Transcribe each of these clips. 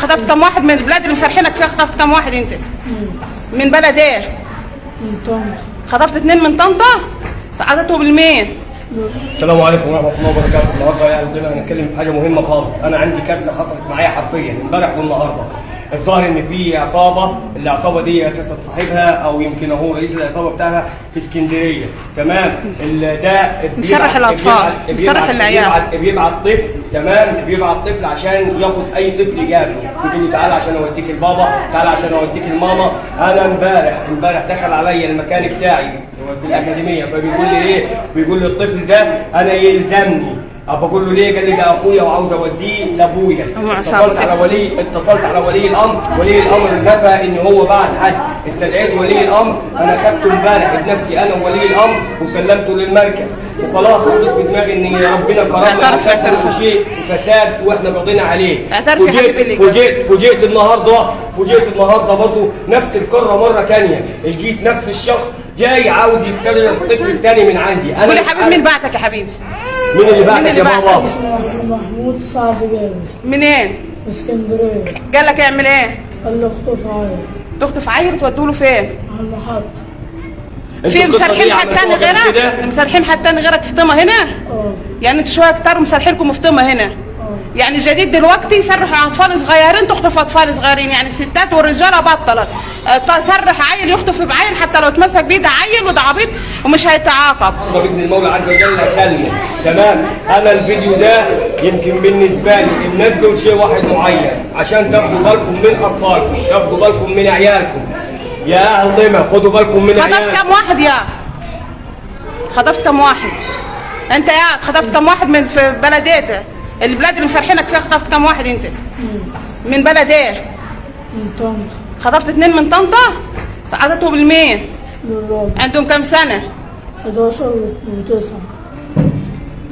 خطفت كم واحد من البلاد اللي مسرحينك فيها؟ خطفت كم واحد انت؟ من بلد ايه؟ من طنطا. خطفت 2 من طنطا؟ عطيتهم لمين؟ السلام عليكم ورحمة الله وبركاته. النهارده يعني كنا هنتكلم في حاجة مهمة خالص. انا عندي كارثة حصلت معايا حرفيا امبارح والنهارده. الظاهر ان في عصابة، العصابة دي اساسا صاحبها او يمكن هو رئيس العصابة بتاعها في اسكندرية، تمام؟ ده مسرح الاطفال، مسرح العيال، بيبعت طفل، تمام؟ بيبعت طفل عشان ياخد اي طفل يقابله، يقول له تعالى عشان اوديك البابا، تعالى عشان اوديك الماما. انا امبارح دخل عليا المكان بتاعي في الاكاديمية، فبيقول لي ايه؟ بيقول لي الطفل ده انا يلزمني. ابقى اقول له ليه؟ قال لي ده اخويا وعاوز اوديه لابويا. اتصلت على ولي الامر، ولي الامر نفى ان هو بعت حد. استدعيت ولي الامر، انا خدته امبارح بنفسي انا وولي الامر وسلمته للمركز، وخلاص حطيت في دماغي ان ربنا كرمنا شيء فساد واحنا رضينا عليه. فوجئت النهارده برضه نفس الكره مرة ثانية، لقيت نفس الشخص جاي عاوز يستدعي الطفل الثاني من عندي. انا قول يا حبيبي مين بعتك يا حبيبي؟ مين اللي بعتك يا بابا؟ محمود سعد جابر. منين؟ اسكندرية. قال لك اعمل ايه؟ قال له اخطف عيل. تخطف عيل تودوا له فين؟ على المحطة. في مسرحين حد تاني غيرك؟ مسرحين حد تاني غيرك في طمه هنا؟ اه. يعني انتوا شوية كتار ومسرحينكم في طمه هنا؟ يعني جديد دلوقتي يسرحوا اطفال صغيرين، تخطف اطفال صغيرين، يعني الستات والرجاله بطلت. تسرح عيل يخطف بعيل حتى لو اتمسك بيه، ده عيل وده عبيط ومش هيتعاقب. باذن المولى عز وجل اسلمه، تمام؟ انا الفيديو ده يمكن بالنسبة لي منزله شيء واحد معين عشان تاخدوا بالكم من اطفالكم، تاخدوا بالكم من عيالكم. يا اهل ضمه خدوا بالكم من عيالكم. خطفت كم واحد يا؟ خطفت كم واحد؟ انت يا خطفت كم واحد من في بلديتك؟ البلاد اللي مسرحينك فيها خطفت كم واحد انت؟ من بلد ايه؟ من طنطا. خطفت 2 من طنطا؟ عطيتهم لمين؟ للراجل. عندهم كم سنة؟ 11 و9.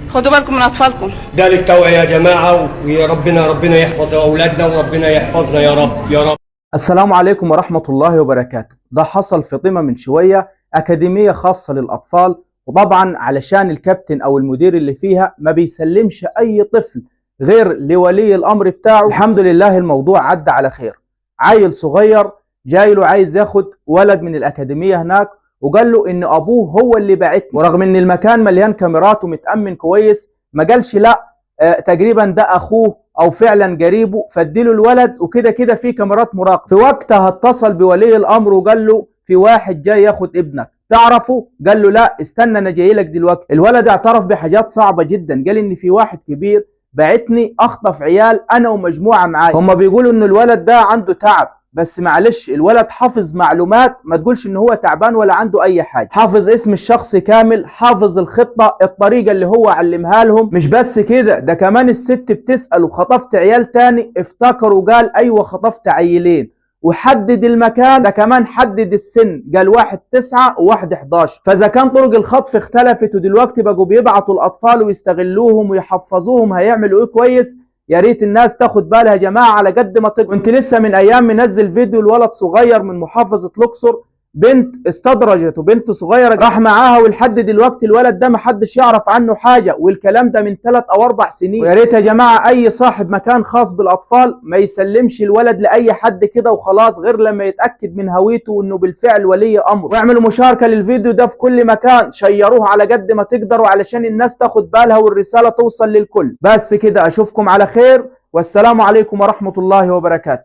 خدوا بالكم من اطفالكم. ده للتوعية يا جماعة، ويا ربنا يحفظ اولادنا وربنا يحفظنا يا رب يا رب. السلام عليكم ورحمة الله وبركاته. ده حصل في طمة من شوية، أكاديمية خاصة للأطفال، وطبعا علشان الكابتن او المدير اللي فيها ما بيسلمش اي طفل غير لولي الامر بتاعه. الحمد لله الموضوع عدى على خير. عيل صغير جاي له عايز ياخد ولد من الاكاديمية هناك، وقال له ان ابوه هو اللي بعتني، ورغم ان المكان مليان كاميرات ومتامن كويس ما قالش لا، تقريبا ده اخوه او فعلا قريبه، فاديله الولد، وكده كده في كاميرات مراقبة. في وقتها اتصل بولي الامر وقال له في واحد جاي ياخد ابنك، تعرفه؟ قال له لا استنى انا جاي لك دلوقتي. الولد اعترف بحاجات صعبة جدا، قال ان في واحد كبير بعتني اخطف عيال انا ومجموعة معايا. هم بيقولوا ان الولد ده عنده تعب، بس معلش الولد حافظ معلومات، ما تقولش ان هو تعبان ولا عنده اي حاجة، حافظ اسم الشخص كامل، حافظ الخطة، الطريقة اللي هو علمها لهم. مش بس كده، ده كمان الست بتسأله خطفت عيال تاني؟ افتكر وقال ايوه خطفت عيلين، وحدد المكان، ده كمان حدد السن، قال واحد 9 وواحد 11. فاذا كان طرق الخطف اختلفت ودلوقتي بقوا بيبعتوا الاطفال ويستغلوهم ويحفظوهم هيعملوا ايه كويس، يا ريت الناس تاخد بالها يا جماعة على قد ما تقدر. كنت لسه من ايام منزل فيديو لولد صغير من محافظة الاقصر، بنت استدرجته، بنت صغيرة راح معاها، ولحد دلوقتي الولد ده محدش يعرف عنه حاجة، والكلام ده من 3 أو 4 سنين. ويا ريت يا جماعة اي صاحب مكان خاص بالاطفال ما يسلمش الولد لاي حد كده وخلاص، غير لما يتاكد من هويته وانه بالفعل ولي امره. واعملوا مشاركة للفيديو ده في كل مكان، شيروه على قد ما تقدروا علشان الناس تاخد بالها والرسالة توصل للكل. بس كده، اشوفكم على خير، والسلام عليكم ورحمة الله وبركاته.